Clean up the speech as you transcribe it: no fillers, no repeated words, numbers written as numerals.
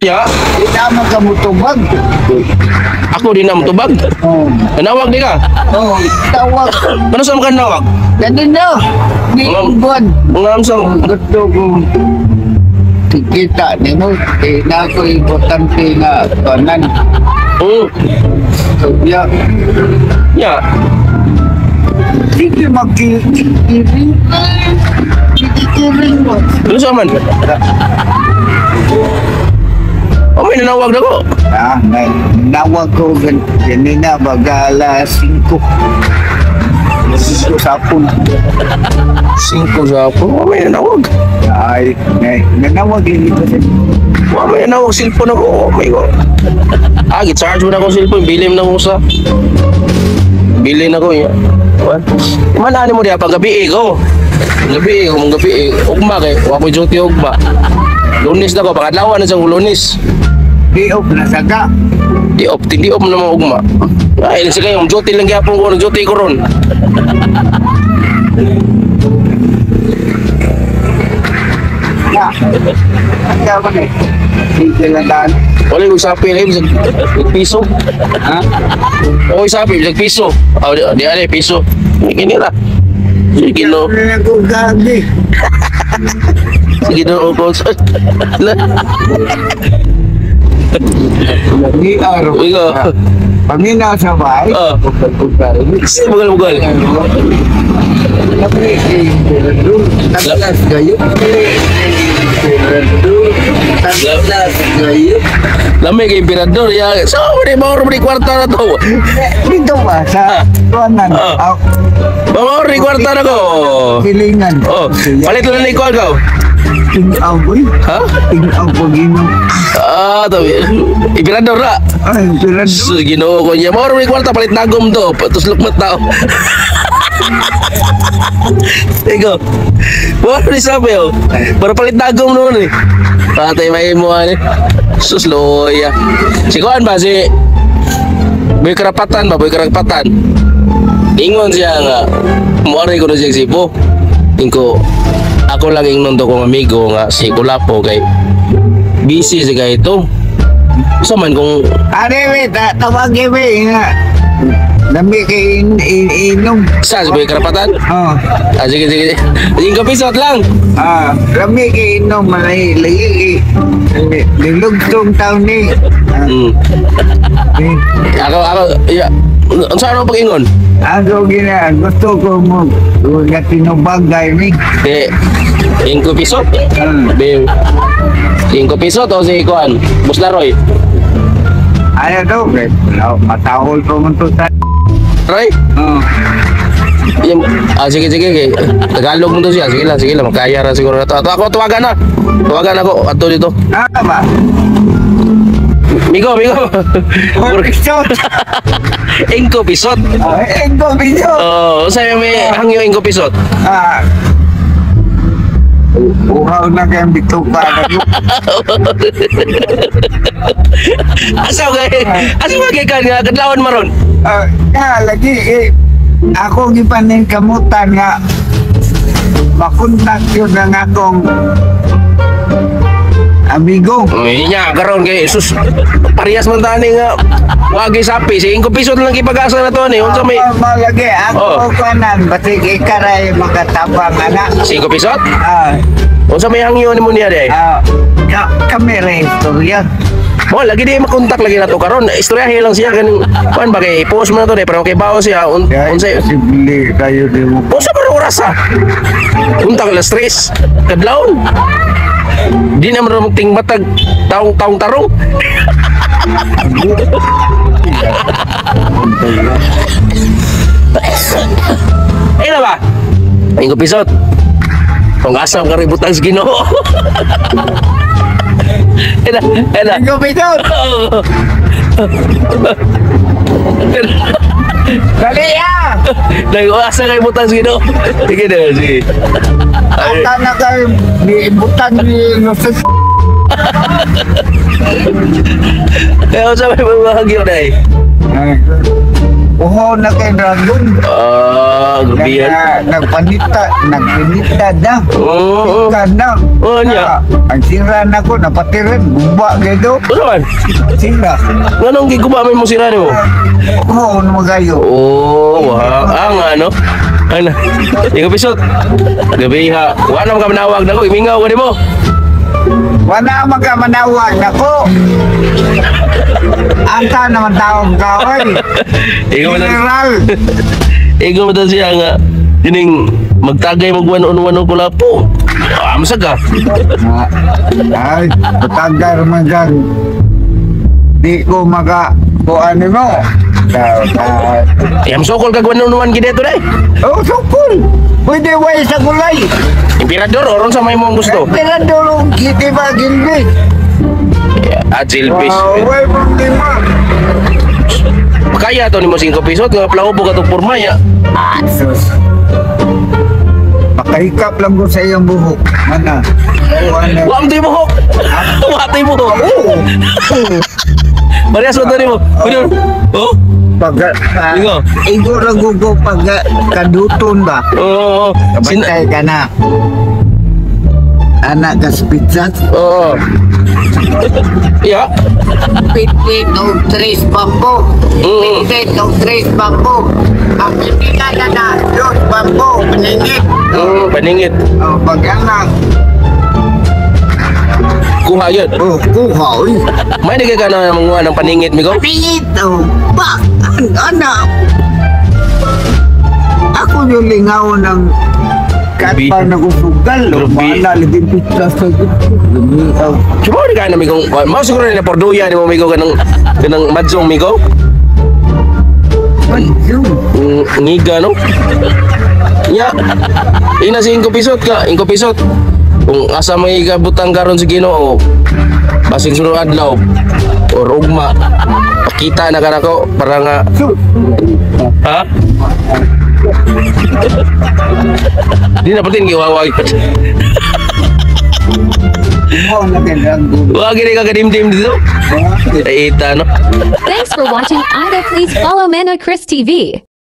Ya, Di na man ka mutubag. Ako di na motubag. Oh, Nanawag di ka. oh, tawag. Ano sa mga nawag? Dali na. Di Ma'am. buwan. Mga amsang Gusto ko kita nimo kay na ako importante nga tanan. So, ya, Ya, di ka magkikiring. Kikiring mo. Ano sa man? Oh, may nanawag na ko. Ah, nawag ko ganina baga alas 5. 5 sa hapon. 5 sa ako. Oh, may nanawag. Ay, nanawag yun ito sa Oh, may nanawag cellphone ako. Oh my God. Ah, gi-charge mo na akong cellphone. Bilin na ko sa. Bilin ako. Ya. What? Man, ano mo diya? Paggabi eh, ko. Gabi eh, kung gabi eh. Ugma kay. Wa ko duty ugma. Lunes na ko. Pangadlawan na sa Lunes. Di off na saga. Di off, di off na mga ugma. Ay, sige kayo, duty lang gyapon ko, duty ko ron. Ya. Kaya ba ni? Di kailangan. Wala ko sapi lang bisag piso. Ha? Ako sapi bisag piso. Ah, di, di ali piso. Kini ra. Sige no. Ano ko gabi? Sige no ko. Di araw. Ikaw. Paminaw sa bahay. Ah. Bugal-bugal. Sige bugal bugal. Lami kay Emperador. Taglas gayo. Emperador. Taglas gayo. Lami kay emperador ya. So, di ba di kwarta na to? Dito ba sa tuanan? Ah. Ah, Ba di kwarta na ko. Kilingan. Oh, palit lang ni ko ikaw. Tingaw boy. Ha? Tingaw pag inom. Ah, tabi. Emperador ra. Ay, Emperador. Sus, Ginoo ko niya. Mao rin kwarta palit nagom to. Tuslok mo tao. Ikaw. Mao rin sabi oh. Para palit nagom noon eh. Patay may mo ani. Sus loya. Si kuan ba si Boy Karapatan ba? Boy Karapatan. Ingon siya nga muari ko na siya sipo. Ingko ako lang ingnon to kong amigo nga si Kulapo kay busy siya kay ito. Sa man kung Are, we, tawagin we nga. Lami kay inom. Sa si Boy Karapatan? Oh. Ah, sige, sige. Sige, kapisot lang. Ah, lami kay inom malay lagi. Nilugtong taon ni. Ah, eh, Ako, ako, yeah. Unsa ano pag-ingon? Ako gina gusto ko mo nga tinubagay ni. Di, ingko pisot. Be, ingko pisot o si Kuan? Buslaroy. Ano to? Eh, wala, matahol pa man to sa. Roy? Oh. Yung, ah, sige, sige, sige. Tagalog mo to siya. Sige lang. Makaya ra siguro na to. Ato, ako, tuwagan na. Tuwagan ako. Ato dito. Ah, ba? Migo, migo. Pisot. Ingko pisot. Ah, ingko pisot. Oh, sa'yo may hangyo ingko pisot. Ah. Uhaw na kayong bituka na yun. Asa kay kan nga kadlawon maron? Ah, nga, lagi eh, ako gipanin kamutan nga makontak yun ang akong amigo. Uy, nya karon kay sus parehas man tani nga wagi sapi si ingko pisot lang gipag-asa na to ni unsa may Ako malagi ako Oh. kanan batik ikaray makatabang anak. Si ingko pisot? Ah, Unsa may hangyo nimo niya di? ah, kami rin istorya. Mo lagi di makontak lagi na to karon. Istoryahe lang siya kaning kuan ba kay post mo na to di pero kay bawo siya Kaya unsay imposible kayo di mo. Unsa man oras ah? Untang alas 3 kadlawon. Di na man magtingbatag taong-taong tarong. Ay na ba? Ingko pisot. Kung asam ka ributang sa Ginoo. Ay na, ay na. Ingko pisot! Dali ah! Nag-asa kay butang sa Ginoo. Sige na, sige. Ay, Ang na kayo, di ibutan ni Noses. Kaya sa may mga hagyo na eh. Ay, Uhaw na kay dragon. Ah, grabihan. Nagpanita, nagpinita na. Oo. Ka na. Oo, niya. Ang sira na ko, napatirin, guba gito. Ano man? Sira. Nganong giguba may mo sira nimo? Uhaw na magayo. Oo, wow. Ang ano? Ano? Ikaw pisot. Gabi ha. Wa na ka manawag nako, imingaw ka nimo. Wala man ka manawag nako. Anta naman taong kaway. Ikaw man General. ikaw man siya nga kining magtagay mag one on one og kulapo. Ah, masag ka. Ay, patagar man kang di ko maka kuan mo. Yam sokol kag one on one gid dai. Oh, sukol. Pwede way sa gulay. Emperador oron sa may mong gusto. Pero dulong kiti ba gilbi? Ah, jilbis. Wow, way problema. Kaya to nimo 5 pesos nga plaubo ka tong porma ya. Sus. Pakahikap lang ko sa iyong buhok. Mana? Wala. Wa am buhok. Wa tay buhok. Oo. Parehas ba to nimo? Kuno. Oh. Pag, Ingo. igo lang ko pag kaduton ba? Oo. Kabantay ka na. Anak ka sa pizza. Oo. Ya. Pitpit og tres bambo. Pitpit og tres bambo. Ang pipila na na, dos bambo, paningit. Paningit. Oh, pag anak, Kuha yun. oh, kuha, uy. May nagay ka na manguha ng paningit, migo? Paningit, oh, bak, anak. Ako yung lingaw ng Grabe. katpa na kusugal. Grabe. Mana, lagi pizza sa Lumiaw. Sumo ni ka na, migo. Mao siguro nila porduya ni mo, migo, kanang madzong, migo. Ay, yun. Ngiga, no? Ya. Ina si Inko Pisot ka, Inko Pisot. Kung asa may gabutang karon sa Ginoo, basig sunod adlaw or ugma, pakita na ka nako para nga Sus. Ha? Di na patin giwawag. Uhaw na kailangan. Wa gini ka kadimdim dito. Ay, ita no. Thanks for watching. Ida, please follow Manoy Chris TV.